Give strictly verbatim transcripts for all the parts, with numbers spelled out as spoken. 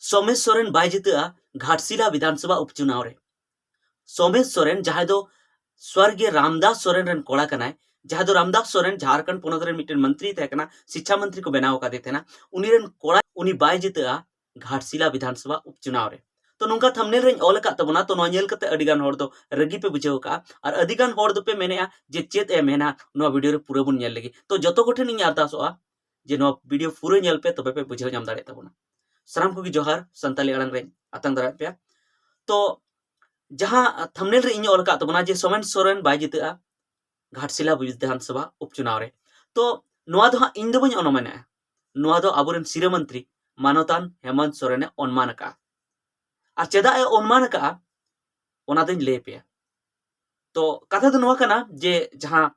ᱥᱳᱢᱮᱥ ᱥᱚᱨᱮᱱ ᱵᱟᱭ ᱡᱤᱛᱟᱹᱜᱼᱟ ᱜᱷᱟᱴᱥᱤᱞᱟ ᱵᱤᱫᱷᱟᱱᱥᱚᱵᱷᱟ ᱩᱯᱪᱩᱱᱟᱣ ᱨᱮ᱾ ᱥᱳᱢᱮᱥ ᱥᱚᱨᱮᱱ, ᱡᱟᱦᱟᱸᱭ ᱫᱚ ᱥᱣᱚᱨᱜᱤᱭᱚ ᱨᱟᱢᱫᱟᱥ ᱥᱚᱨᱮᱱ ᱨᱮᱱ ᱠᱚᱲᱟ ᱠᱟᱱᱟᱭ, ᱡᱟᱦᱟᱸᱭ ᱫᱚ ᱨᱟᱢᱫᱟᱥ ᱥᱚᱨᱮᱱ ᱡᱷᱟᱲᱠᱷᱚᱸᱰ ᱯᱚᱱᱚᱛ ᱨᱮᱱ ᱢᱤᱫᱴᱮᱱ ᱢᱚᱱᱛᱨᱤ ᱛᱟᱦᱮᱸ ᱠᱟᱱᱟ, ᱥᱤᱪᱪᱷᱟ ᱢᱚᱱᱛᱨᱤ ᱠᱚ ᱵᱮᱱᱟᱣ ᱟᱠᱟᱫᱮ ᱛᱟᱦᱮᱱᱟ, ᱩᱱᱤ ᱨᱮᱱ ᱠᱚᱲᱟ, ᱩᱱᱤ ᱵᱟᱭ ᱡᱤᱛᱟᱹᱜᱼᱟ ᱜᱷᱟᱴᱥᱤᱞᱟ ᱵᱤᱫᱷᱟᱱᱥᱚᱵᱷᱟ ᱩᱯᱪᱩᱱᱟᱣ ᱨᱮ᱾ ᱛᱚ, ᱱᱚᱝᱠᱟ ᱛᱷᱟᱢᱱᱮᱞ ᱨᱮᱧ ᱚᱞ ᱟᱠᱟᱫ ᱛᱟᱵᱚᱱᱟ, ᱛᱚ ᱱᱚᱣᱟ ᱧᱮᱞ ᱠᱟᱛᱮ ᱟᱹᱰᱤ ᱜᱟᱱ ᱦᱚᱲ ᱫᱚ ᱨᱟᱹᱜᱤ ᱯᱮ ᱵᱩᱡᱷᱟᱹᱣ ᱠᱟᱜᱼᱟ, ᱟᱨ ᱟᱹᱰᱤ ᱜᱟᱱ ᱦᱚᱲ ᱫᱚᱯᱮ ᱢᱮᱱᱮᱜᱼᱟ ᱡᱮ ᱪᱮᱫ ᱮ ᱢᱮᱱᱟ ᱱᱚᱣᱟ ᱵᱷᱤᱰᱤᱭᱳ ᱨᱮ ᱯᱩᱨᱟᱹ ᱵᱚᱱ ᱧᱮᱞ ᱞᱟᱹᱜᱤᱫ᱾ ᱛᱚ, ᱡᱚᱛᱚ ᱠᱚᱴᱷᱮᱱ ᱤᱧ ᱟᱨᱫᱟᱥᱚᱜᱼᱟ ᱡᱮ ᱱᱚᱣᱟ ᱵᱷᱤᱰᱤᱭᱳ ᱯᱩᱨᱟᱹ ᱧᱮᱞ ᱯᱮ, ᱛᱚᱵᱮ ᱯᱮ ᱵᱩᱡᱷᱟᱹᱣ ᱧᱟᱢ ᱫᱟᱲᱮᱭᱟᱜ ᱛᱟᱵᱚᱱᱟ᱾ ᱥᱟᱱᱟᱢ ᱠᱚᱜᱮ ᱡᱚᱦᱟᱨ, ᱥᱟᱱᱛᱟᱞᱤ ᱟᱲᱟᱝ ᱨᱮᱧ ᱟᱛᱟᱝ ᱫᱟᱨᱟᱢᱮᱫ ᱯᱮᱭᱟ᱾ ᱛᱚ, ᱡᱟᱦᱟᱸ ᱛᱷᱟᱢᱱᱮᱞ ᱨᱮ ᱤᱧ ᱚᱞ ᱟᱠᱟᱫ ᱛᱟᱵᱚᱱᱟ ᱡᱮ ᱥᱳᱢᱮᱱ ᱥᱚᱨᱮᱱ ᱵᱟᱭ ᱡᱤᱛᱟᱹᱜᱼᱟ ᱜᱷᱟᱴᱥᱤᱞᱟ ᱵᱤᱫᱷᱟᱱᱥᱚᱵᱷᱟ ᱩᱯᱪᱩᱱᱟᱣ ᱨᱮ, ᱛᱚ ᱱᱚᱣᱟ ᱫᱚ ᱦᱟᱸᱜ ᱤᱧ ᱫᱚ ᱵᱟᱹᱧ ᱚᱱᱢᱟᱱᱮᱜᱼᱟ, ᱱᱚᱣᱟ ᱫᱚ ᱟᱵᱚᱨᱮᱱ ᱥᱤᱨᱟᱹ ᱢᱚᱱᱛᱨᱤ ᱢᱟᱱᱚᱛᱟᱱ ᱦᱮᱢᱚᱱᱛ ᱥᱚᱨᱮᱱᱮ ᱚᱱᱢᱟᱱ ᱟᱠᱟᱫᱼᱟ᱾ ᱟᱨ ᱪᱮᱫᱟᱜ ᱮ ᱚᱱᱢᱟᱱ ᱟᱠᱟᱫᱼᱟ, ᱚᱱᱟ ᱫᱚᱧ ᱞᱟᱹᱭ ᱟᱯᱮᱭᱟ᱾ ᱛᱚ, ᱠᱟᱛᱷᱟ ᱫᱚ ᱱᱚᱣᱟ ᱠᱟᱱᱟ ᱡᱮ ᱡᱟᱦᱟᱸ,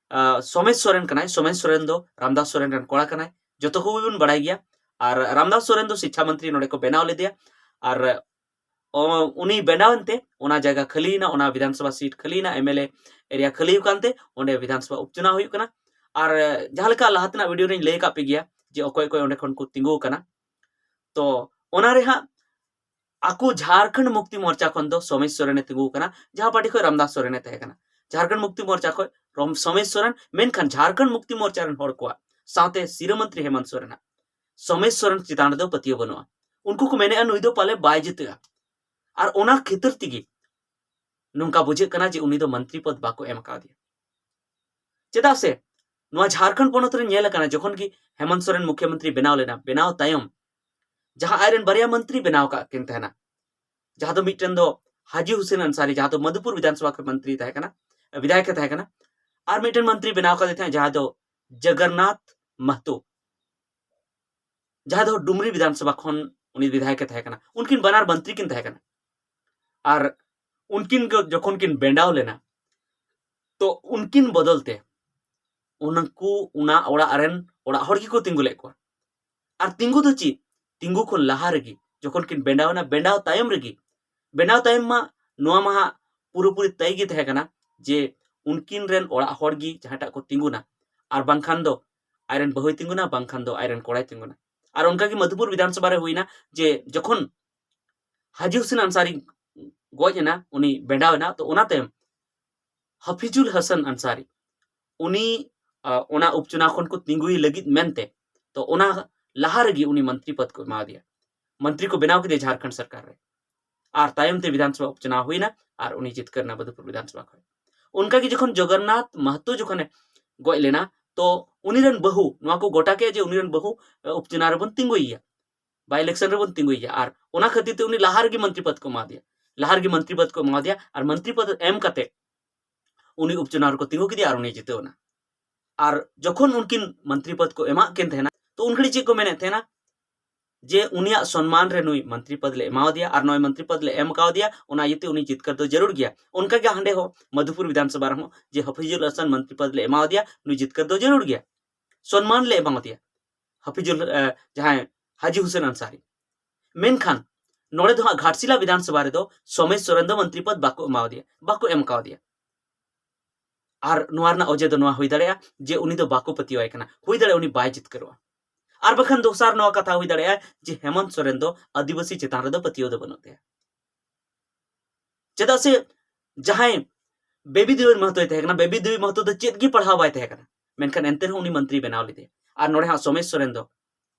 ᱟᱸ, ᱥᱳᱢᱮᱥ ᱥᱚᱨᱮᱱ ᱠᱟᱱᱟᱭ, ᱥᱳᱢᱮᱥ ᱥᱚᱨᱮᱱ ᱫᱚ ᱨᱟᱢᱫᱟᱥ ᱥᱚᱨᱮᱱ ᱨᱮᱱ ᱠᱚᱲᱟ ᱠᱟᱱᱟᱭ, ᱡᱚᱛᱚ ᱠᱚᱜᱮ ᱵᱚᱱ ᱵᱟᱲᱟᱭ ᱜᱮᱭᱟ᱾ ᱟᱨ ᱨᱟᱢᱫᱟᱥ ᱥᱚᱨᱮᱱ ᱫᱚ ᱥᱤᱪᱪᱷᱟ ᱢᱚᱱᱛᱨᱤ ᱱᱚᱰᱮ ᱠᱚ ᱵᱮᱱᱟᱣ ᱞᱮᱫᱮᱭᱟ᱾ ᱟᱨ ᱚ-, ᱩᱱᱤ ᱵᱮᱱᱟᱣ ᱮᱱᱛᱮ ᱚᱱᱟ ᱡᱟᱭᱜᱟ ᱠᱷᱟᱹᱞᱤᱭᱮᱱᱟ, ᱚᱱᱟ ᱵᱤᱫᱷᱟᱱᱥᱚᱵᱷᱟ ᱥᱤᱴ ᱠᱷᱟᱹᱞᱤᱭᱮᱱᱟ, ᱮᱢ ᱮᱞ ᱮ ᱮᱨᱤᱭᱟ ᱠᱷᱟᱹᱞᱤ ᱟᱠᱟᱱᱛᱮ ᱚᱸᱰᱮ ᱵᱤᱫᱷᱟᱱᱥᱚᱵᱷᱟ ᱩᱯᱪᱩᱱᱟᱣ ᱦᱩᱭᱩᱜ ᱠᱟᱱᱟ᱾ ᱟᱨ ᱡᱟᱦᱟᱸ ᱞᱮᱠᱟ ᱞᱟᱦᱟ ᱛᱮᱱᱟᱜ ᱵᱷᱤᱰᱤᱭᱳ ᱨᱮᱧ ᱞᱟᱹᱭ ᱟᱠᱟᱫ ᱯᱮ ᱜᱮᱭᱟ ᱡᱮ ᱚᱠᱚᱭ ᱚᱠᱚᱭ ᱚᱸᱰᱮ ᱠᱷᱚᱱ ᱠᱚ ᱛᱤᱸᱜᱩ ᱟᱠᱟᱱᱟ, ᱛᱚ ᱚᱱᱟ ᱨᱮ ᱦᱟᱸᱜ ᱟᱠᱚ ᱡᱷᱟᱲᱠᱷᱚᱸᱰ ᱢᱩᱠᱛᱤ ᱢᱳᱨᱪᱟ ᱠᱷᱚᱱ ᱫᱚ ᱥᱳᱢᱮᱥ ᱥᱚᱨᱮᱱᱮ ᱛᱤᱸᱜᱩ ᱟᱠᱟᱱᱟ, ᱡᱟᱦᱟᱸ ᱯᱟᱨᱴᱤ ᱠᱷᱚᱱ ᱨᱟᱢᱫᱟᱥ ᱥᱚᱨᱮᱱᱮ ᱛᱟᱦᱮᱸ ᱠᱟᱱᱟ᱾ ᱡᱷᱟᱲᱠᱷᱚᱸᱰ ᱢᱩᱠᱛᱤ ᱢᱳᱨᱪᱟ ᱠᱷᱚᱱ ᱨᱚᱢ-, ᱥᱳᱢᱮᱥ ᱥᱚᱨᱮᱱ, ᱢᱮᱱᱠᱷᱟᱱ ᱡᱷᱟᱲᱠᱷᱚᱸᱰ ᱢᱩᱠᱛᱤ ᱢᱳᱨᱪᱟ ᱨᱮᱱ ᱦᱚᱲ ᱠᱚᱣᱟᱜ ᱥᱟᱶᱛᱮ ᱥᱤᱨᱟᱹ ᱢᱚᱱᱛᱨᱤ ᱦᱮᱢᱚᱱᱛ ᱥᱚᱨᱮᱱᱟᱜ ᱥᱳᱢᱮᱥ ᱥᱚᱨᱮᱱ ᱪᱮᱛᱟᱱ ᱨᱮᱫᱚ ᱯᱟᱹᱛᱭᱟᱹᱣ ᱵᱟᱹᱱᱩᱜᱼᱟ᱾ ᱩᱱᱠᱩ ᱠᱚ ᱢᱮᱱᱮᱫᱼᱟ ᱱᱩᱭ ᱫᱚ ᱯᱟᱞᱮ ᱵᱟᱭ ᱡᱤᱛᱟᱹᱜᱼᱟ᱾ ᱟᱨ ᱚᱱᱟ ᱠᱷᱟᱹᱛᱤᱨ ᱛᱮᱜᱮ ᱱᱚᱝᱠᱟ ᱵᱩᱡᱷᱟᱹᱜ ᱠᱟᱱᱟ ᱡᱮ ᱩᱱᱤ ᱫᱚ ᱢᱚᱱᱛᱨᱤ ᱯᱚᱫ ᱵᱟᱠᱚ ᱮᱢ ᱠᱟᱣᱫᱮᱭᱟ᱾ ᱪᱮᱫᱟᱜ ᱥᱮ ᱱᱚᱣᱟ ᱡᱷᱟᱲᱠᱷᱚᱸᱰ ᱯᱚᱱᱚᱛ ᱨᱮ ᱧᱮᱞ ᱟᱠᱟᱱᱟ, ᱡᱚᱠᱷᱚᱱ ᱜᱮ ᱦᱮᱢᱚᱱᱛ ᱥᱚᱨᱮᱱ ᱢᱩᱠᱷᱭᱚᱢᱚᱱᱛᱨᱤ ᱵᱮᱱᱟᱣ ᱞᱮᱱᱟ, ᱵᱮᱱᱟᱣ ᱛᱟᱭᱚᱢ ᱡᱟᱦᱟᱸ ᱟᱡᱨᱮᱱ ᱵᱟᱨᱭᱟ ᱢᱚᱱᱛᱨᱤ ᱵᱮᱱᱟᱣ ᱟᱠᱟᱫ ᱠᱤᱱ ᱛᱟᱦᱮᱱᱟ, ᱡᱟᱦᱟᱸ ᱫᱚ ᱢᱤᱫᱴᱮᱱ ᱫᱚ ᱦᱟᱡᱤ ᱦᱩᱥᱮᱱ ᱟᱱᱥᱟᱨᱤ, ᱡᱟᱦᱟᱸ ᱫᱚ ᱢᱚᱫᱷᱩᱯᱩᱨ ᱵᱤᱫᱷᱟᱱᱥᱚᱵᱷᱟ ᱠᱷᱚᱱ ᱢᱚᱱᱛᱨᱤ ᱛᱟᱦᱮᱸ ᱠᱟᱱᱟ, ᱵᱤᱫᱷᱟᱭᱚᱠ ᱮ ᱛᱟᱦᱮᱸ ᱠᱟᱱᱟ, ᱟᱨ ᱢᱤᱫᱴᱮᱱ ᱢᱚᱱᱛᱨᱤ ᱵᱮᱱᱟᱣ ᱠᱟᱫᱮ ᱛᱟᱦᱮᱸᱫ ᱡᱟᱦᱟᱸ ᱫᱚ ᱡᱚᱜᱚᱱᱱᱟᱛᱷ ᱢᱟᱦᱛᱚ, ᱡᱟᱦᱟᱸ ᱫᱚ ᱰᱩᱢᱨᱤ ᱵᱤᱫᱷᱟᱱᱥᱚᱵᱷᱟ ᱠᱷᱚᱱ ᱩᱱᱤ ᱵᱤᱫᱷᱟᱭᱚᱠ ᱮ ᱛᱟᱦᱮᱸ ᱠᱟᱱᱟ᱾ ᱩᱱᱠᱤᱱ ᱵᱟᱱᱟᱨ ᱢᱚᱱᱛᱨᱤ ᱠᱤᱱ ᱛᱟᱦᱮᱸ ᱠᱟᱱᱟ᱾ ᱟᱨ ᱩᱱᱠᱤᱱ ᱜᱮ ᱡᱚᱠᱷᱚᱱ ᱠᱤᱱ ᱵᱮᱸᱰᱟᱣ ᱞᱮᱱᱟ, ᱛᱚ ᱩᱱᱠᱤᱱ ᱵᱚᱫᱚᱞ ᱛᱮ ᱩᱱᱠᱩ, ᱚᱱᱟ ᱚᱲᱟᱜ ᱨᱮᱱ ᱚᱲᱟᱜ ᱦᱚᱲ ᱜᱮᱠᱚ ᱛᱤᱸᱜᱩ ᱞᱮᱫ ᱠᱚᱣᱟ᱾ ᱟᱨ ᱛᱤᱸᱜᱩ ᱫᱚ ᱪᱮᱫ, ᱛᱤᱸᱜᱩ ᱠᱷᱚᱱ ᱞᱟᱦᱟ ᱨᱮᱜᱮ ᱡᱚᱠᱷᱚᱱ ᱠᱤᱱ ᱵᱮᱸᱰᱟᱣ ᱮᱱᱟ, ᱵᱮᱸᱰᱟᱣ ᱛᱟᱭᱚᱢ ᱨᱮᱜᱮ, ᱵᱮᱸᱰᱟᱣ ᱛᱟᱭᱚᱢ ᱢᱟ ᱱᱚᱣᱟ ᱢᱟ ᱦᱟᱸᱜ ᱯᱩᱨᱟᱹᱯᱩᱨᱤ ᱛᱟᱭ ᱜᱮ ᱛᱟᱦᱮᱸ ᱠᱟᱱᱟ ᱡᱮ ᱩᱱᱠᱤᱱ ᱨᱮᱱ ᱚᱲᱟᱜ ᱦᱚᱲ ᱜᱮ ᱡᱟᱦᱟᱸᱴᱟᱜ ᱠᱚ ᱛᱤᱸᱜᱩᱱᱟ, ᱟᱨ ᱵᱟᱝᱠᱷᱟᱱ ᱫᱚ ᱟᱡᱨᱮᱱ ᱵᱟᱹᱦᱩᱭ ᱛᱤᱸᱜᱩᱱᱟ, ᱵᱟᱝᱠᱷᱟᱱ ᱫᱚ ᱟᱡᱨᱮᱱ ᱠᱚᱲᱟᱭ ᱛᱤᱸᱜᱩᱱᱟ᱾ ᱟᱨ ᱚᱱᱠᱟᱜᱮ ᱢᱟᱫᱷᱩᱯᱩᱨ ᱵᱤᱫᱷᱟᱱ ᱥᱚᱵᱷᱟ ᱨᱮ ᱦᱩᱭᱱᱟ ᱡᱮ ᱡᱚᱠᱷᱚᱱ ᱦᱟᱡᱤ ᱦᱩᱥᱮᱱ ᱟᱱᱥᱟᱨᱤ ᱜᱚᱡ ᱮᱱᱟ, ᱩᱱᱤ ᱵᱮᱰᱟᱣ ᱮᱱᱟ, ᱛᱚ ᱚᱱᱟ ᱛᱟᱭᱚᱢ ᱦᱟᱯᱤᱡᱩᱞ ᱦᱟᱥᱟᱱ ᱟᱱᱥᱟᱨᱤ ᱩᱱᱤ, ᱟ, ᱚᱱᱟ ᱩᱯᱪᱩᱱᱟᱣ ᱠᱷᱚᱱ ᱠᱚ ᱛᱤᱸᱜᱩᱭ ᱞᱟᱹᱜᱤᱫ ᱢᱮᱱᱛᱮ, ᱛᱚ ᱚᱱᱟ ᱞᱟᱦᱟ ᱨᱮᱜᱮ ᱩᱱᱤ ᱢᱚᱱᱛᱨᱤ ᱯᱚᱫ ᱠᱚ ᱮᱢᱟᱣᱟᱫᱮᱭᱟ, ᱢᱚᱱᱛᱨᱤ ᱠᱚ ᱵᱮᱱᱟᱣ ᱠᱮᱫᱮᱭᱟ ᱡᱷᱟᱲᱠᱷᱚᱸᱰ ᱥᱚᱨᱠᱟᱨ ᱨᱮ᱾ ᱟᱨ ᱛᱟᱭᱚᱢ ᱛᱮ ᱵᱤᱫᱷᱟᱱ ᱥᱚᱵᱷᱟ ᱩᱯᱪᱩᱱᱟᱣ ᱦᱩᱭᱱᱟ ᱟᱨ ᱩᱱᱤ ᱡᱤᱛᱠᱟᱹᱨ ᱮᱱᱟ ᱢᱚᱫᱷᱩᱯᱩᱨ ᱵᱤᱫᱷᱟᱱ ᱥᱚᱵᱷᱟ ᱠᱷᱚᱱ᱾ ᱚᱱᱠᱟᱜᱮ ᱡᱚᱠᱷᱚᱱ ᱡᱚᱜᱚᱱᱱᱟᱛᱷ ᱢᱟᱦᱟᱛᱚ ᱡᱚᱠᱷᱚᱱᱮ ᱜᱚᱡ ᱞᱮᱱᱟ, ᱛᱚ ᱩᱱᱤ ᱨᱮᱱ ᱵᱟᱹᱦᱩ, ᱱᱚᱣᱟ ᱠᱚ ᱜᱚᱴᱟ ᱠᱮᱫ ᱡᱮ ᱩᱱᱤ ᱨᱮᱱ ᱵᱟᱹᱦᱩ, ᱮ, ᱩᱯᱪᱩᱱᱟᱣ ᱨᱮᱵᱚᱱ ᱛᱤᱸᱜᱩᱭᱮᱭᱟ, by election ᱨᱮᱵᱚᱱ ᱛᱤᱸᱜᱩᱭᱮᱭᱟ᱾ ᱟᱨ ᱚᱱᱟ ᱠᱷᱟᱹᱛᱤᱨ ᱛᱮ ᱩᱱᱤ ᱞᱟᱦᱟ ᱨᱮᱜᱮ ᱢᱚᱱᱛᱨᱤ ᱯᱚᱫ ᱠᱚ ᱮᱢᱟᱫᱮᱭᱟ, ᱞᱟᱦᱟ ᱨᱮᱜᱮ ᱢᱚᱱᱛᱨᱤ ᱯᱚᱫ ᱠᱚ ᱮᱢᱟᱫᱮᱭᱟ᱾ ᱟᱨ ᱢᱚᱱᱛᱨᱤ ᱯᱚᱫ ᱮᱢ ᱠᱟᱛᱮ ᱩᱱᱤ ᱩᱯᱪᱩᱱᱟᱣ ᱨᱮᱠᱚ ᱛᱤᱸᱜᱩ ᱠᱮᱫᱮᱭᱟ ᱟᱨ ᱩᱱᱤ ᱡᱤᱛᱟᱹᱣ ᱮᱱᱟ᱾ ᱟᱨ ᱡᱚᱠᱷᱚᱱ ᱩᱱᱠᱤᱱ ᱢᱚᱱᱛᱨᱤ ᱯᱚᱫ ᱠᱚ ᱮᱢᱟᱜ ᱠᱤᱱ ᱛᱟᱦᱮᱱᱟ, ᱛᱚ ᱩᱱ ᱜᱷᱟᱹᱲᱤᱡ ᱪᱮᱫ ᱠᱚ ᱢᱮᱱᱮᱫ ᱛᱟᱦᱮᱱᱟ? ᱡᱮ ᱩᱱᱤᱭᱟᱜ ᱥᱚᱱᱢᱟᱱ ᱨᱮ ᱱᱩᱭ ᱢᱚᱱᱛᱨᱤ ᱯᱚᱫ ᱞᱮ ᱮᱢᱟᱣᱟᱫᱮᱭᱟ ᱟᱨ ᱱᱚᱜᱼᱚᱭ ᱢᱚᱱᱛᱨᱤ ᱯᱚᱫ ᱞᱮ ᱮᱢ ᱠᱟᱣᱫᱮᱭᱟ, ᱚᱱᱟ ᱤᱭᱟᱹᱛᱮ ᱩᱱᱤ ᱡᱤᱛᱠᱟᱹᱨ ᱫᱚ ᱡᱟᱹᱨᱩᱲ ᱜᱮᱭᱟ᱾ ᱚᱱᱠᱟᱜᱮ ᱦᱟᱸᱰᱮ ᱦᱚᱸ ᱢᱚᱫᱷᱩᱯᱩᱨ ᱵᱤᱫᱷᱟᱱ ᱥᱚᱵᱷᱟ ᱨᱮᱦᱚᱸ ᱡᱮ ᱦᱟᱯᱤᱡᱩᱞ ᱦᱟᱥᱟᱱ ᱢᱚᱱᱛᱨᱤ ᱯᱚᱫ ᱞᱮ ᱮᱢᱟᱣᱟᱫᱮᱭᱟ, ᱱᱩᱭ ᱡᱤᱛᱠᱟᱹᱨ ᱫᱚ ᱡᱟᱹᱨᱩᱲ ᱜᱮᱭᱟ, ᱥᱚᱱᱢᱟᱱ ᱞᱮ ᱮᱢᱟᱣᱟᱫᱮᱭᱟ᱾ ᱦᱟᱯᱤᱡᱩᱞ, ᱮ, ᱡᱟᱦᱟᱸᱭ ᱦᱟᱡᱤ ᱦᱩᱥᱮᱱ ᱟᱱᱥᱟᱨᱤ᱾ ᱢᱮᱱᱠᱷᱟᱱ ᱱᱚᱰᱮ ᱫᱚ ᱦᱟᱸᱜ ᱜᱷᱟᱴᱥᱤᱞᱟ ᱵᱤᱫᱷᱟᱱ ᱥᱚᱵᱷᱟ ᱨᱮᱫᱚ ᱥᱚᱢᱮᱥ ᱥᱚᱨᱮᱱ ᱫᱚ ᱢᱚᱱᱛᱨᱤ ᱯᱚᱫ ᱵᱟᱠᱚ ᱮᱢᱟᱣᱟᱫᱮᱭᱟ, ᱵᱟᱠᱚ ᱮᱢ ᱠᱟᱣᱫᱮᱭᱟ᱾ ᱟᱨ ᱱᱚᱣᱟ ᱨᱮᱱᱟᱜ ᱚᱡᱮ ᱫᱚ ᱱᱚᱣᱟ ᱦᱩᱭ ᱫᱟᱲᱮᱭᱟᱜᱼᱟ ᱡᱮ ᱩᱱᱤ ᱫᱚ ᱵᱟᱠᱚ ᱯᱟᱹᱛᱭᱟᱹᱣᱟᱭ ᱠᱟᱱᱟ, ᱦᱩᱭ ᱫᱟᱲᱮᱭᱟᱜᱼᱟ ᱩᱱᱤ ᱵᱟᱭ ᱡᱤᱛᱠᱟᱹᱨᱚᱜᱼᱟ᱾ ᱟᱨ ᱵᱟᱠᱷᱟᱱ ᱫᱚᱥᱟᱨ ᱱᱚᱣᱟ ᱠᱟᱛᱷᱟ ᱦᱩᱭ ᱫᱟᱲᱮᱭᱟᱜᱼᱟ ᱡᱮ ᱦᱮᱢᱚᱱᱛ ᱥᱚᱨᱮᱱ ᱫᱚ ᱟᱹᱫᱤᱵᱟᱹᱥᱤ ᱪᱮᱛᱟᱱ ᱨᱮᱫᱚ ᱯᱟᱹᱛᱭᱟᱹᱣ ᱫᱚ ᱵᱟᱹᱱᱩᱜ ᱛᱟᱭᱟ᱾ ᱪᱮᱫᱟᱜ ᱥᱮ ᱡᱟᱦᱟᱸᱭ ᱵᱮᱵᱤ ᱫᱮᱵᱤ ᱢᱟᱦᱟᱛᱚᱭ ᱛᱟᱦᱮᱸ ᱠᱟᱱᱟ, ᱵᱮᱵᱤ ᱫᱮᱵᱤ ᱢᱟᱦᱟᱛᱚ ᱫᱚ ᱪᱮᱫ ᱜᱮ ᱯᱟᱲᱦᱟᱣ ᱵᱟᱭ ᱛᱟᱦᱮᱸ ᱠᱟᱱᱟ, ᱢᱮᱱᱠᱷᱟᱱ ᱮᱱᱛᱮ ᱨᱮᱦᱚᱸ ᱩᱱᱤ ᱢᱚᱱᱛᱨᱤ ᱵᱮᱱᱟᱣ ᱞᱮᱫᱮᱭᱟ᱾ ᱟᱨ ᱱᱚᱰᱮ ᱦᱟᱸᱜ ᱥᱚᱢᱮᱥ ᱥᱚᱨᱮᱱ ᱫᱚ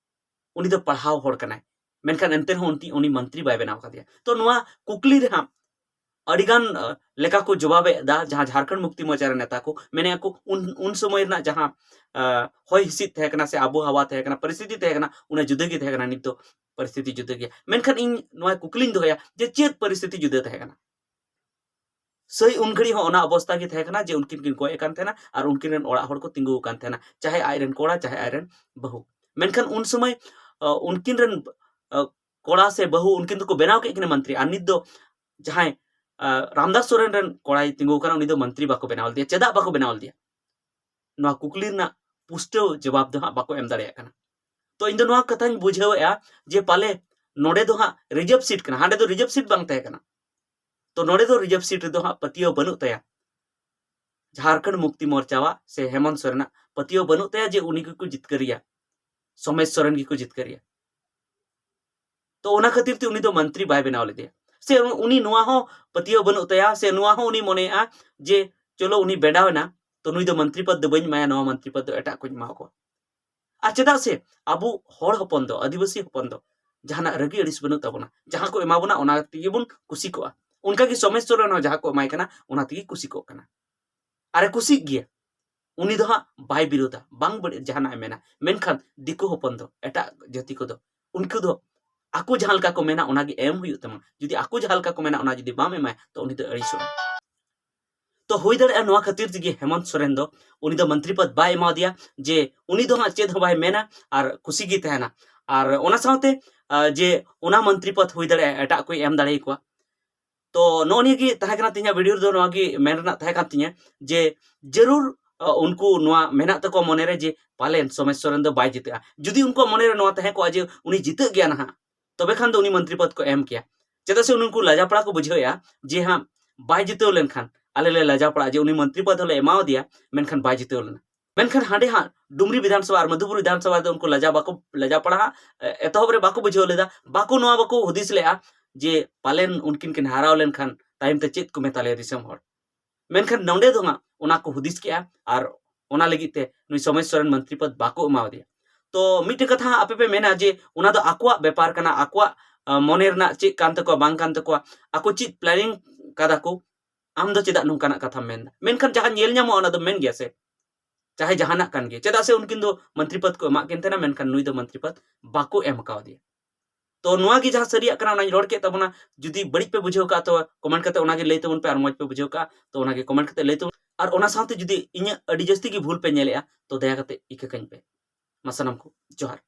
ᱩᱱᱤ ᱫᱚ ᱯᱟᱲᱦᱟᱣ ᱦᱚᱲ ᱠᱟᱱᱟᱭ, ᱢᱮᱱᱠᱷᱟᱱ ᱮᱱᱛᱮ ᱨᱮᱦᱚᱸ ᱩᱱᱤ, ᱩᱱᱤ ᱢᱚᱱᱛᱨᱤ ᱵᱟᱭ ᱵᱮᱱᱟᱣ ᱠᱟᱫᱮᱭᱟ᱾ ᱛᱚ ᱱᱚᱣᱟ ᱠᱩᱠᱞᱤ ᱨᱮ ᱦᱟᱸᱜ ᱟᱹᱰᱤᱜᱟᱱ, ᱟ, ᱞᱮᱠᱟ ᱠᱚ ᱡᱚᱵᱟᱵ ᱮᱫᱟ, ᱡᱟᱦᱟᱸ ᱡᱷᱟᱲᱠᱷᱚᱸᱰ ᱢᱩᱠᱛᱤ ᱢᱚᱨᱪᱟ ᱨᱮᱱ ᱱᱮᱛᱟ ᱠᱚ ᱢᱮᱱᱮᱫᱼᱟ ᱠᱚ, ᱩᱱ, ᱩᱱ ᱥᱚᱢᱚᱭ ᱨᱮᱱᱟᱜ ᱡᱟᱦᱟᱸ, ᱟ, ᱦᱚᱭ ᱦᱤᱸᱥᱤᱫ ᱛᱟᱦᱮᱸ ᱠᱟᱱᱟ ᱥᱮ ᱟᱵᱚᱦᱟᱣᱟ ᱛᱟᱦᱮᱸ ᱠᱟᱱᱟ, ᱯᱚᱨᱤᱥᱛᱷᱤᱛᱤ ᱛᱟᱦᱮᱸ ᱠᱟᱱᱟ, ᱚᱱᱟ ᱡᱩᱫᱟᱹ ᱜᱮ ᱛᱟᱦᱮᱸ ᱠᱟᱱᱟ, ᱱᱤᱛ ᱫᱚ ᱯᱚᱨᱤᱥᱛᱷᱤᱛᱤ ᱡᱩᱫᱟᱹ ᱜᱮᱭᱟ᱾ ᱢᱮᱱᱠᱷᱟᱱ ᱤᱧ ᱱᱚᱣᱟ ᱠᱩᱠᱞᱤᱧ ᱫᱚᱦᱚᱭᱟ ᱡᱮ ᱪᱮᱫ ᱯᱚᱨᱤᱥᱛᱷᱤᱛᱤ ᱡᱩᱫᱟᱹ ᱛᱟᱦᱮᱸ ᱠᱟᱱᱟ? ᱥᱟᱹᱭ ᱩᱱ ᱜᱷᱟᱹᱲᱤᱡ ᱦᱚᱸ ᱚᱱᱟ ᱚᱵᱚᱥᱛᱟ ᱜᱮ ᱛᱟᱦᱮᱸ ᱠᱟᱱᱟ ᱡᱮ ᱩᱱᱠᱤᱱ ᱠᱤᱱ ᱜᱚᱡ ᱟᱠᱟᱱ ᱛᱟᱦᱮᱱᱟ ᱟᱨ ᱩᱱᱠᱤᱱ ᱨᱮᱱ ᱚᱲᱟᱜ ᱦᱚᱲ ᱠᱚ ᱛᱤᱸᱜᱩ ᱟᱠᱟᱱ ᱛᱟᱦᱮᱱᱟ, ᱪᱟᱦᱮ ᱟᱡ ᱨᱮᱱ ᱠᱚᱲᱟ, ᱪᱟᱦᱮ ᱟᱡ ᱨᱮᱱ ᱵᱟᱹᱦᱩ᱾ ᱢᱮᱱᱠᱷᱟᱱ ᱩᱱ ᱥᱚᱢᱚᱭ, ᱟ, ᱩᱱᱠᱤᱱ ᱨᱮᱱ, ᱟ, ᱠᱚᱲᱟ ᱥᱮ ᱵᱟᱹᱦᱩ ᱩᱱᱠᱤᱱ ᱫᱚᱠᱚ ᱵᱮᱱᱟᱣ ᱠᱮᱫ ᱠᱤᱱᱟ ᱢᱚᱱᱛᱨᱤ᱾ ᱟᱨ ᱱᱤᱛ ᱫᱚ ᱡᱟᱦᱟᱸᱭ, ᱟ, ᱨᱟᱢᱫᱟᱥ ᱥᱚᱨᱮᱱ ᱨᱮᱱ ᱠᱚᱲᱟᱭ ᱛᱤᱸᱜᱩ ᱟᱠᱟᱱᱟ, ᱩᱱᱤ ᱫᱚ ᱢᱚᱱᱛᱨᱤ ᱵᱟᱠᱚ ᱵᱮᱱᱟᱣ ᱞᱮᱫᱮᱭᱟ᱾ ᱪᱮᱫᱟᱜ ᱵᱟᱠᱚ ᱵᱮᱱᱟᱣ ᱞᱮᱫᱮᱭᱟ? ᱱᱚᱣᱟ ᱠᱩᱠᱞᱤ ᱨᱮᱱᱟᱜ ᱯᱩᱥᱴᱟᱹᱣ ᱡᱚᱵᱟᱵ ᱫᱚ ᱦᱟᱸᱜ ᱵᱟᱠᱚ ᱮᱢ ᱫᱟᱲᱮᱭᱟᱜ ᱠᱟᱱᱟ᱾ ᱛᱚ ᱤᱧ ᱫᱚ ᱱᱚᱣᱟ ᱠᱟᱛᱷᱟᱧ ᱵᱩᱡᱷᱟᱹᱣᱮᱫᱼᱟ ᱡᱮ ᱯᱟᱞᱮ ᱱᱚᱰᱮ ᱫᱚ ᱦᱟᱸᱜ reserve seat ᱠᱟᱱᱟ, ᱦᱟᱸᱰᱮ ᱫᱚ reserve seat ᱵᱟᱝ ᱛᱟᱦᱮᱸ ᱠᱟᱱᱟ᱾ ᱛᱚ ᱱᱚᱰᱮ ᱫᱚ reserve seat ᱨᱮᱫᱚ ᱦᱟᱸᱜ ᱯᱟᱹᱛᱭᱟᱹᱣ ᱵᱟᱹᱱᱩᱜ ᱛᱟᱭᱟ᱾ ᱡᱷᱟᱲᱠᱷᱚᱸᱰ ᱢᱩᱠᱛᱤ ᱢᱳᱨᱪᱟᱣᱟᱜ ᱥᱮ ᱦᱮᱢᱚᱱᱛ ᱥᱚᱨᱮᱱᱟᱜ ᱯᱟᱹᱛᱭᱟᱹᱣ ᱵᱟᱹᱱᱩᱜ ᱛᱟᱭᱟ ᱡᱮ ᱩᱱᱤ ᱜᱮᱠᱚ ᱡᱤᱛᱠᱟᱹᱨᱮᱭᱟ᱾ ᱥᱚᱢᱮᱥ ᱥᱚᱨᱮᱱ ᱜᱮᱠᱚ ᱡᱤᱛᱠᱟᱹᱨᱮᱭᱟ᱾ ᱛᱚ ᱚᱱᱟ ᱠᱷᱟᱹᱛᱤᱨ ᱛᱮ ᱩᱱᱤ ᱫᱚ ᱢᱚᱱᱛᱨᱤ ᱵᱟᱭ ᱵᱮᱱᱟᱣ ᱞᱮᱫᱮᱭᱟ, ᱥᱮ ᱩᱱᱤ ᱱᱚᱣᱟ ᱦᱚᱸ ᱯᱟᱹᱛᱭᱟᱹᱣ ᱵᱟᱹᱱᱩᱜ ᱛᱟᱭᱟ, ᱥᱮ ᱱᱚᱣᱟ ᱦᱚᱸ ᱩᱱᱤ ᱢᱚᱱᱮᱭᱮᱜᱼᱟ ᱡᱮ ᱪᱚᱞᱚ ᱩᱱᱤ ᱵᱮᱱᱟᱣ ᱮᱱᱟ, ᱛᱚ ᱱᱩᱭ ᱫᱚ ᱢᱚᱱᱛᱨᱤ ᱯᱚᱫ ᱫᱚ ᱵᱟᱹᱧ ᱮᱢᱟᱭᱟ, ᱱᱚᱣᱟ ᱢᱚᱱᱛᱨᱤ ᱯᱚᱫ ᱫᱚ ᱮᱴᱟᱜ ᱠᱚᱧ ᱮᱢᱟ ᱠᱚᱣᱟ᱾ ᱟᱨ ᱪᱮᱫᱟᱜ ᱥᱮ ᱟᱵᱚ ᱦᱚᱲ ᱦᱚᱯᱚᱱ ᱫᱚ, ᱟᱹᱫᱤᱵᱟᱹᱥᱤ ᱦᱚᱯᱚᱱ ᱫᱚ ᱡᱟᱦᱟᱱᱟᱜ ᱨᱟᱹᱜᱤ ᱟᱹᱲᱤᱥ ᱵᱟᱹᱱᱩᱜ ᱛᱟᱵᱚᱱᱟ, ᱡᱟᱦᱟᱸ ᱠᱚ ᱮᱢᱟ ᱵᱚᱱᱟ ᱚᱱᱟ ᱛᱮᱜᱮ ᱵᱚᱱ ᱠᱩᱥᱤ ᱠᱚᱜᱼᱟ᱾ ᱚᱱᱠᱟᱜᱮ ᱥᱚᱢᱮᱥ ᱥᱚᱨᱮᱱ ᱦᱚᱸ ᱡᱟᱦᱟᱸ ᱠᱚ ᱮᱢᱟᱭ ᱠᱟᱱᱟ ᱚᱱᱟ ᱛᱮᱜᱮ ᱠᱩᱥᱤ ᱠᱚᱜ ᱠᱟᱱᱟ, ᱟᱨᱮ ᱠᱩᱥᱤᱜ ᱜᱮᱭᱟ᱾ ᱩᱱᱤ ᱫᱚ ᱦᱟᱸᱜ ᱵᱟᱭ ᱵᱤᱨᱳᱫᱟ, ᱵᱟᱝ ᱵᱟᱹᱲᱤᱡ ᱡᱟᱦᱟᱱᱟᱜ ᱮ ᱢᱮᱱᱟ, ᱢᱮᱱᱠᱷᱟᱱ ᱫᱤᱠᱩ ᱦᱚᱯᱚᱱ ᱫᱚ, ᱮᱴᱟᱜ ᱡᱟᱹᱛᱤ ᱠᱚᱫᱚ, ᱩᱱᱠᱩ ᱫᱚ ᱟᱠᱚ ᱡᱟᱦᱟᱸ ᱞᱮᱠᱟ ᱠᱚ ᱢᱮᱱᱟ ᱚᱱᱟᱜᱮ ᱮᱢ ᱦᱩᱭᱩᱜ ᱛᱟᱢᱟ᱾ ᱡᱩᱫᱤ ᱟᱠᱚ ᱡᱟᱦᱟᱸ ᱞᱮᱠᱟ ᱠᱚ ᱢᱮᱱᱟ ᱚᱱᱟ ᱡᱩᱫᱤ ᱵᱟᱢ ᱮᱢᱟᱭᱟ ᱛᱚ ᱩᱱᱤ ᱫᱚ ᱟᱹᱲᱤᱥᱚᱜᱼᱟ᱾ ᱛᱚ ᱦᱩᱭ ᱫᱟᱲᱮᱭᱟᱜᱼᱟ ᱱᱚᱣᱟ ᱠᱷᱟᱹᱛᱤᱨ ᱛᱮᱜᱮ ᱦᱮᱢᱚᱱᱛ ᱥᱚᱨᱮᱱ ᱫᱚ ᱩᱱᱤ ᱫᱚ ᱢᱚᱱᱛᱨᱤ ᱯᱚᱫ ᱵᱟᱭ ᱮᱢᱟ ᱫᱮᱭᱟ, ᱡᱮ ᱩᱱᱤ ᱫᱚ ᱦᱟᱸᱜ ᱪᱮᱫ ᱦᱚᱸ ᱵᱟᱭ ᱢᱮᱱᱟ ᱟᱨ ᱠᱩᱥᱤ ᱜᱮ ᱛᱟᱦᱮᱱᱟ᱾ ᱟᱨ ᱚᱱᱟ ᱥᱟᱶᱛᱮ, ᱟᱸ, ᱡᱮ ᱚᱱᱟ ᱢᱚᱱᱛᱨᱤ ᱯᱚᱫ ᱦᱩᱭ ᱫᱟᱲᱮᱭᱟᱜᱼᱟ ᱮᱴᱟᱜ ᱠᱚᱭ ᱮᱢ ᱫᱟᱲᱮ ᱟᱠᱚᱣᱟ᱾ ᱛᱚ ᱱᱚᱜᱼᱚ ᱱᱤᱭᱟᱹ ᱜᱮ ᱛᱟᱦᱮᱸ ᱠᱟᱱᱟ ᱛᱮᱦᱮᱧᱟᱜ ᱵᱷᱤᱰᱤᱭᱳ ᱨᱮᱫᱚ, ᱱᱚᱣᱟ ᱜᱮ ᱢᱮᱱ ᱨᱮᱱᱟᱜ ᱛᱟᱦᱮᱸ ᱠᱟᱱ ᱛᱤᱧᱟᱹ ᱡᱮ ᱡᱟᱹᱨᱩᱲ, ᱟᱸ, ᱩᱱᱠᱩ ᱱᱚᱣᱟ ᱢᱮᱱᱟᱜ ᱛᱟᱠᱚᱣᱟ ᱢᱚᱱᱮᱨᱮ ᱡᱮ ᱯᱟᱞᱮᱱ ᱥᱚᱢᱮᱥ ᱥᱚᱨᱮᱱ ᱫᱚ ᱵᱟᱭ ᱡᱤᱛᱟᱹᱜᱼᱟ᱾ ᱡᱩᱫᱤ ᱩᱱᱠᱩᱣᱟᱜ ᱢᱚᱱᱮᱨᱮ ᱱᱚᱣᱟ ᱛᱟᱦᱮᱸ ᱠᱚᱜᱼᱟ ᱡᱮ ᱩᱱᱤ ᱡᱤᱛᱟᱹᱜ ᱜᱮᱭᱟ ᱱᱟᱦᱟᱜ, ᱛᱚᱵᱮ ᱠᱷᱟᱱ ᱫᱚ ᱩᱱᱤ ᱢᱚᱱᱛᱨᱤ ᱯᱚᱫ ᱠᱚ ᱮᱢ ᱠᱮᱭᱟ᱾ ᱪᱮᱫᱟᱜ ᱥᱮ ᱩᱱᱠᱩ ᱞᱟᱡᱟᱯᱟᱲᱟ ᱠᱚ ᱵᱩᱡᱷᱟᱹᱣᱮᱫᱼᱟ ᱡᱮ ᱦᱟᱸᱜ ᱵᱟᱭ ᱡᱤᱛᱟᱹᱣ ᱞᱮᱱᱠᱷᱟᱱ ᱟᱞᱮ ᱞᱮ ᱞᱟᱡᱟᱯᱟᱲᱟᱜᱼᱟ ᱡᱮ ᱩᱱᱤ ᱢᱚᱱᱛᱨᱤ ᱯᱚᱫ ᱦᱚᱸᱞᱮ ᱮᱢᱟᱣᱟᱫᱮᱭᱟ, ᱢᱮᱱᱠᱷᱟᱱ ᱵᱟᱭ ᱡᱤᱛᱟᱹᱣ ᱞᱮᱱᱟ᱾ ᱢᱮᱱᱠᱷᱟᱱ ᱦᱟᱸᱰᱮ ᱦᱟᱸᱜ ᱰᱩᱢᱨᱤ ᱵᱤᱫᱷᱟᱱ ᱥᱚᱵᱷᱟ ᱟᱨ ᱢᱚᱫᱷᱩᱯᱩᱨ ᱵᱤᱫᱷᱟᱱ ᱥᱚᱵᱷᱟ ᱨᱮᱫᱚ ᱩᱱᱠᱩ ᱞᱟᱡᱟ ᱵᱟᱠᱚ, ᱞᱟᱡᱟᱯᱟᱲᱟ ᱦᱟᱸᱜ, ᱮ-, ᱮᱛᱚᱦᱚᱵ ᱨᱮ ᱵᱟᱠᱚ ᱵᱩᱡᱷᱟᱹᱣ ᱞᱮᱫᱟ, ᱵᱟᱠᱚ, ᱱᱚᱣᱟ ᱵᱟᱠᱚ ᱦᱩᱫᱤᱥ ᱞᱮᱫᱼᱟ ᱡᱮ ᱯᱟᱞᱮᱱ ᱩᱱᱠᱤᱱ ᱠᱤᱱ ᱦᱟᱨᱟᱣ ᱞᱮᱱᱠᱷᱟᱱ ᱛᱟᱭᱚᱢ ᱛᱮ ᱪᱮᱫ ᱠᱚ ᱢᱮᱛᱟ ᱞᱮᱭᱟ ᱫᱤᱥᱚᱢ ᱦᱚᱲ᱾ ᱢᱮᱱᱠᱷᱟᱱ ᱱᱚᱸᱰᱮ ᱫᱚ ᱦᱟᱸᱜ ᱚᱱᱟ ᱠᱚ ᱦᱩᱫᱤᱥ ᱠᱮᱜᱼᱟ ᱟᱨ ᱚᱱᱟ ᱞᱟᱹᱜᱤᱫ ᱛᱮ ᱱᱩᱭ ᱥᱚᱢᱮᱥ ᱥᱚᱨᱮᱱ ᱢᱚᱱᱛᱨᱤ ᱯᱚᱫ ᱵᱟᱠᱚ ᱮᱢᱟᱣᱟᱫᱮᱭᱟ᱾ ᱛᱚ ᱢᱤᱫᱴᱮᱱ ᱠᱟᱛᱷᱟ ᱦᱟᱸᱜ ᱟᱯᱮ ᱯᱮ ᱢᱮᱱᱟ ᱡᱮ ᱚᱱᱟ ᱫᱚ ᱟᱠᱚᱣᱟᱜ ᱵᱮᱯᱟᱨ ᱠᱟᱱᱟ, ᱟᱠᱚᱣᱟᱜ, ᱟ, ᱢᱚᱱᱮ ᱨᱮᱱᱟᱜ ᱪᱮᱫ ᱠᱟᱱ ᱛᱟᱠᱚᱣᱟ, ᱵᱟᱝ ᱠᱟᱱ ᱛᱟᱠᱚᱣᱟ, ᱟᱠᱚ ᱪᱮᱫ planning ᱠᱟᱫᱟ ᱠᱚ, ᱟᱢ ᱫᱚ ᱪᱮᱫᱟᱜ ᱱᱚᱝᱠᱟᱱᱟᱜ ᱠᱟᱛᱷᱟᱢ ᱢᱮᱱᱫᱟ? ᱢᱮᱱᱠᱷᱟᱱ ᱡᱟᱦᱟᱸ ᱧᱮᱞ ᱧᱟᱢᱚᱜᱼᱟ ᱚᱱᱟ ᱫᱚ ᱢᱮᱱ ᱜᱮᱭᱟ ᱥᱮ, ᱪᱟᱦᱮ ᱡᱟᱦᱟᱱᱟᱜ ᱠᱟᱱ ᱜᱮ᱾ ᱪᱮᱫᱟᱜ ᱥᱮ ᱩᱱᱠᱤᱱ ᱫᱚ ᱢᱚᱱᱛᱨᱤ ᱯᱚᱫ ᱠᱚ ᱮᱢᱟᱜ ᱠᱤᱱ ᱛᱟᱦᱮᱱᱟ, ᱢᱮᱱᱠᱷᱟᱱ ᱱᱩᱭ ᱫᱚ ᱢᱚᱱᱛᱨᱤ ᱯᱚᱫ ᱵᱟᱠᱚ ᱮᱢ ᱠᱟᱣᱫᱮᱭᱟ᱾ ᱛᱚ ᱱᱚᱣᱟ ᱜᱮ ᱡᱟᱦᱟᱸ ᱥᱟᱹᱨᱤᱭᱟᱜ ᱠᱟᱱᱟ ᱚᱱᱟᱧ ᱨᱚᱲ ᱠᱮᱫ ᱛᱟᱵᱚᱱᱟ᱾ ᱡᱩᱫᱤ ᱵᱟᱹᱲᱤᱡ ᱯᱮ ᱵᱩᱡᱷᱟᱹᱣ ᱠᱟᱜᱼᱟ ᱛᱚ comment ᱠᱟᱛᱮ ᱚᱱᱟᱜᱮ ᱞᱟᱹᱭ ᱛᱟᱵᱚᱱ ᱯᱮ, ᱟᱨ ᱢᱚᱡᱽ ᱯᱮ ᱵᱩᱡᱷᱟᱹᱣ ᱠᱟᱜᱼᱟ ᱛᱚ ᱚᱱᱟᱜᱮ comment ᱠᱟᱛᱮ ᱞᱟᱹᱭ ᱛᱟᱵᱚᱱ, ᱟᱨ ᱚᱱᱟ ᱥᱟᱶᱛᱮ ᱡᱩᱫᱤ ᱤᱧᱟᱹᱜ ᱟᱹᱰᱤ ᱡᱟᱹᱥᱛᱤ ᱜᱮ ᱵᱷᱩᱞ ᱯᱮ ᱧᱮᱞᱮᱜᱼᱟ ᱛᱚ ᱫᱟᱭᱟ ᱠᱟᱛᱮ ᱤᱠᱟᱹ ᱠᱟᱹᱧ ᱯᱮ᱾ ᱢᱟ ᱥᱟᱱᱟᱢ ᱠᱚ ᱡᱚᱦᱟᱨ᱾